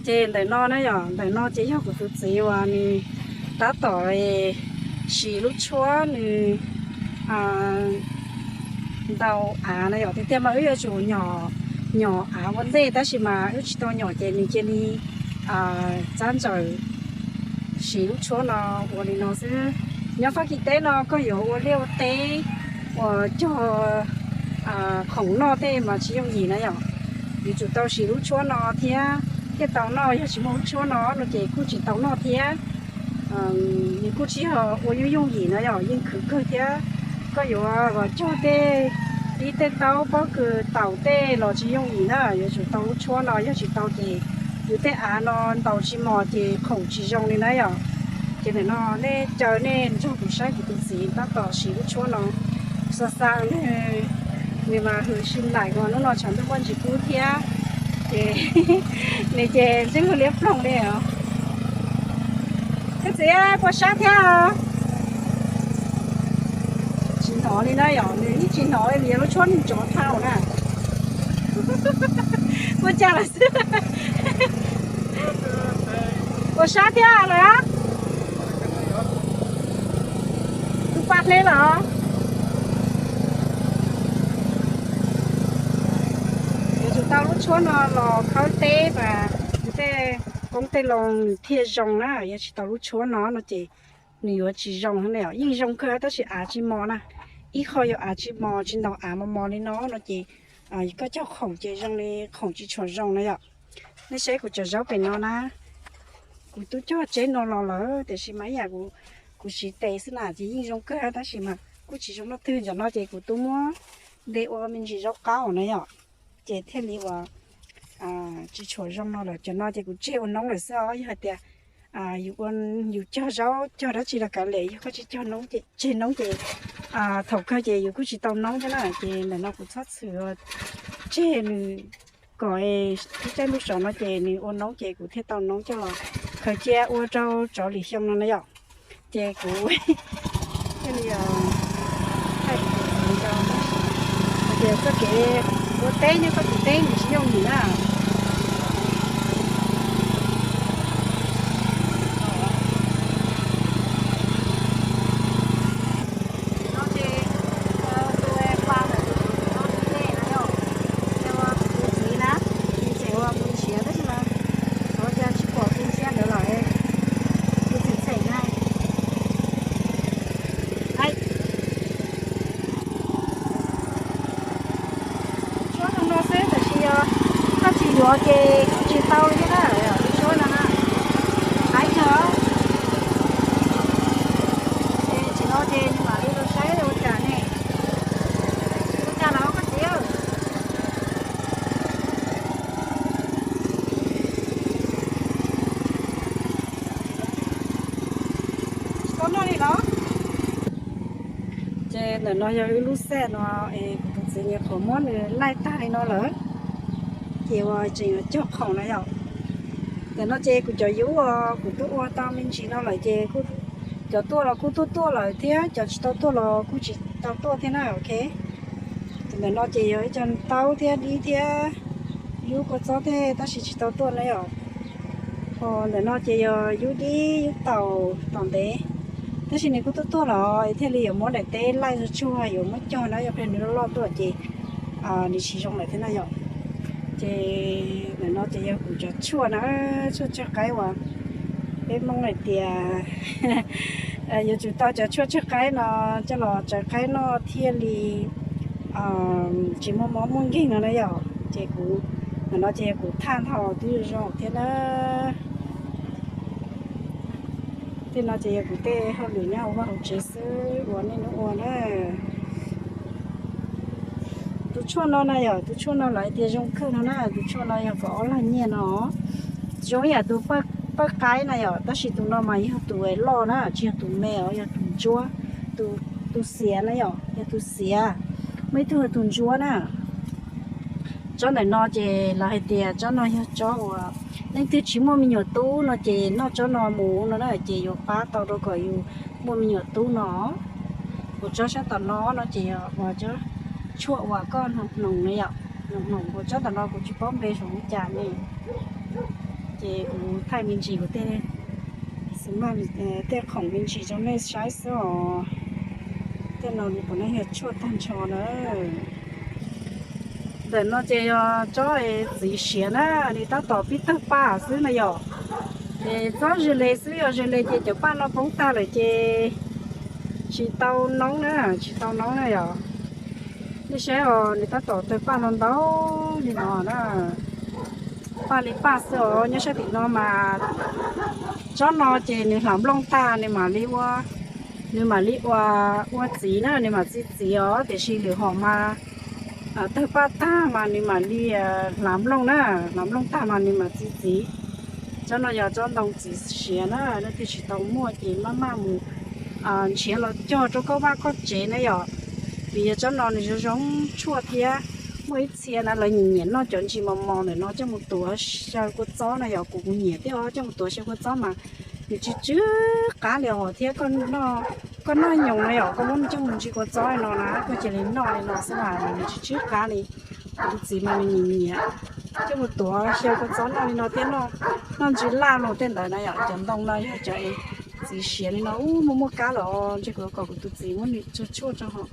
Ces ntawm no na yom, ntawm no ces yog kuv tus txiv uas nws tab tom siv lub tshuab nws ntaus av na yom. Tiag tiag mas wb yuav tsum nyom av ua ntej tab sis mas wb tsis tau nyom ces nws cia li txav ntsaws siv lub tshuab no ua li no xwb. Nyob Fab Kis teb no koj yuav ua liaj ua teb uas cog khoom noj tej mas tsis yooj yim na yom. Yuav tsum tau siv lub tshuab no thiab thiaj tau noj, yog tsis muaj lub tshuab no no ces kuj tsis tau noj thiab. Nws kuj tsis yog ua yooj yooj yim na yom, yeej khwv kawg thiab. Koj yuav los cog tej, ib tej taub pob kws taum tej los tsis yooj yim na, yuav tsum tau lub tshuab no, yog tsis tau ces yus tej av no ntaus tsis mos ces khoom tsis zoo li na yom. Ces ntawm no nej caw nej nrog kuv saib kuv tus txiv tab tom siv lub tshuab no. Xa xa nws, nws mas hws si nlaim ko, hnub no tshav ntuj muaj ntsis kub thiab ces nws ces ntsej muag liab ploog li os. Koj txiv, kua sab thiab os. Tsis hnov li na yom, nws yeej tsis hnov li, nws yog lub tshuab nws nrov dhau na. Ua cas lawm xwb. Kua sab thiab lawm. Tus pa hle los. Yuav tsum tau lub tshuab no los khawb teb mas tej qoob tej loo nws thiaj zoo na, yog tsis tau lub tshuab no no ces nws yuav tsis zoo na yom. Yeej zoo kawg tab sis av tsis mos na. Ib qho yog av tsis mos, tsis ntaus av mos mos li no no ces koj cog khoom ces zoo li khoom tsis tshua zoo na yom. Nej saib kuv cov zaub pem no na, kuv twb cog tsheb no los lawm tiam sis mas ib yam kuv siv tes xwb na ces yeej zoo kawg tab sis mas kuj tsis zoo leej twg. Cov no ces kuv twb muab de ua me ntsis zaub qaub na yom, ces thiaj li uas tsis tshua zoo no lawm. Cov no ces kuv tseg ua noob lawm xwb os. Yog hais tias yus cog zaub cog dab tsi los kav liam, yog koj tsis cog noob ces tseg noob ces thaum kawg ces yus kuj tsis tau noob thiab na. Ces ntawm no kuv txhob txhwm tseg nws kom lub caij ntuj sov no ces nws ua noob ces kuv thiaj tau noob coj los khaws cia ua rau tsov lwm xyoo no na yom. Ces kuv thiaj li hais tias txoj kev ua teb nyob Fab Kis teb nws tsis yooj yim na. Tshuab zoo no xwb tab sis yog koj tsis yuav ces kuj tsis tau li thiab na, tshuab no na. Qab kawg. Ces tsis no ces nws mam li los saib ua cas ne. Ua cas los koj txiv? Tsis tau noj li los? Ces ntawm no yog wb lub xaj no, kuv tus txiv nyuam qhuav muab nws laij tag li no lawm, ces uas tseem yuav cog khoom na yom. Ntawm no ces kuv cov yub uas kuv twb ua tau me ntsis no lawm ces cov tuaj los kuj tuaj tuaj lawm thiab cov tsis tau tuaj los kuj tsis tau tuaj thiab na, ok. Tus ntawm no ces yog ib co taub thiab dib thiab yub kua txob thiab tab sis tsis tau tuaj na yom. Ho ntawm no ces yog yub dib yub taum tom ntev, tab sis nws kuj tuaj tuaj los thiaj li yuav muab daim teb laij tsuag tsuag yuav muab cog na, yog pheej nws loj loj tuaj ces nws tsis zoo lawm thiab na yom. Ces ntawm no ces yog kuv cov tshuaj na, tshuaj tsawg qaib uas peb Hmoob hais tias yuav tsum tau cov tshuaj tsawg qaib no coj los tsawv qaib noj thiaj li tsis muaj mob muaj nkeeg no na yom. Ces kuv, ntawm no ces yog kuv thaj nthos twb zoo thiab na. Tej no ces yog kuv tej hauj lwm nyob hauv vaj hauv tsev xwb uas nej hnub ua na. Tus tshuaj no na yom, tus tshuaj no lawv tias zoo kawg no na, tus tshuaj no yog kaum ob lag nyiaj no. Zoo ib yam tus pawj qaib na yom, tab sis tus no mas yog tus loj na, tsis yog tus me os, yog tus ntsuab, tus xiav na yom, yog tus xiav. Muaj ib tug yog tus ntsuab na. Tsob ntawm no ces lawv hais tias tsob no yog tsob uas leej twg tsis muaj me nyuam tub no ces noj tsob no mus no na ces yuav pab tau rau kom yus muaj me nyuam tub no. Kuv tsob sab tom no no ces yog uas tsob tshuaj uas koj hnoos hnoos na yom, hnoos hnoos. Kuv tsob tom no kuv tsis paub npe saum li cas ne. Ces kuv thaij me ntsis kuv tej, tej khoom me ntsis rau nej saib xwb os. Tej no nws puav leej yog tshuaj tag nrho na. Ntawm no ces yog tsob txiv siav na, nws tab tom pib tawg paj xwb na yom. Ces tsob ze le xwb, yog ze le ces cov paj no poob tag lawm ces tsis tau noob na, tsis tau noob na yom. Nej saib os, nws tab tom tawg paj ntau ntau li no na. Paj li paj xwb os, nyob sab tim no mas tsob no ces nws hlav nplooj tag nws mam li ua, nws mam li ua, ua txiv na, nws mam txi txiv os, tiam sis lwm hom mas tawg paj tag mas nws mam li hlav nplooj na, hlav nplooj tag mas nws mam txi txiv. Tsob no yog tsob ntoo txiv siav na, leej twg tsis tau muaj ces maj mam mus nrhiav los cog rau koj vaj koj tsev na yom. Vim yog tsob no nws zoo zoo tshuaj thiab. Muaj ib txhia na lawv nyiam nyiam noj cov ntsis mos mos ntawm no coj mus tuav xyaw kua txob na yom, kuv kuv nyiam thiab os, coj mus tuav xyaw kua txob mas nws tsw tsw qab li os thiab. Koj noj nyoos na yom, koj muab coj mus ntsis kua txob li no na, koj cia li noj li no xwb mas nws tsw tsw qab li. Kuv tus txiv mas nws nyiam nyiam coj mus tuav xyaw kua txob noj li no thiab, noj ntsis laj los tej ntawd na yom. Cov ntoo no yog cov txiv siav li no, ub, muaj muaj kab lawm os, ntshe kuv kom kuv tus txiv muab nws tshuaj tshuaj rau hauv.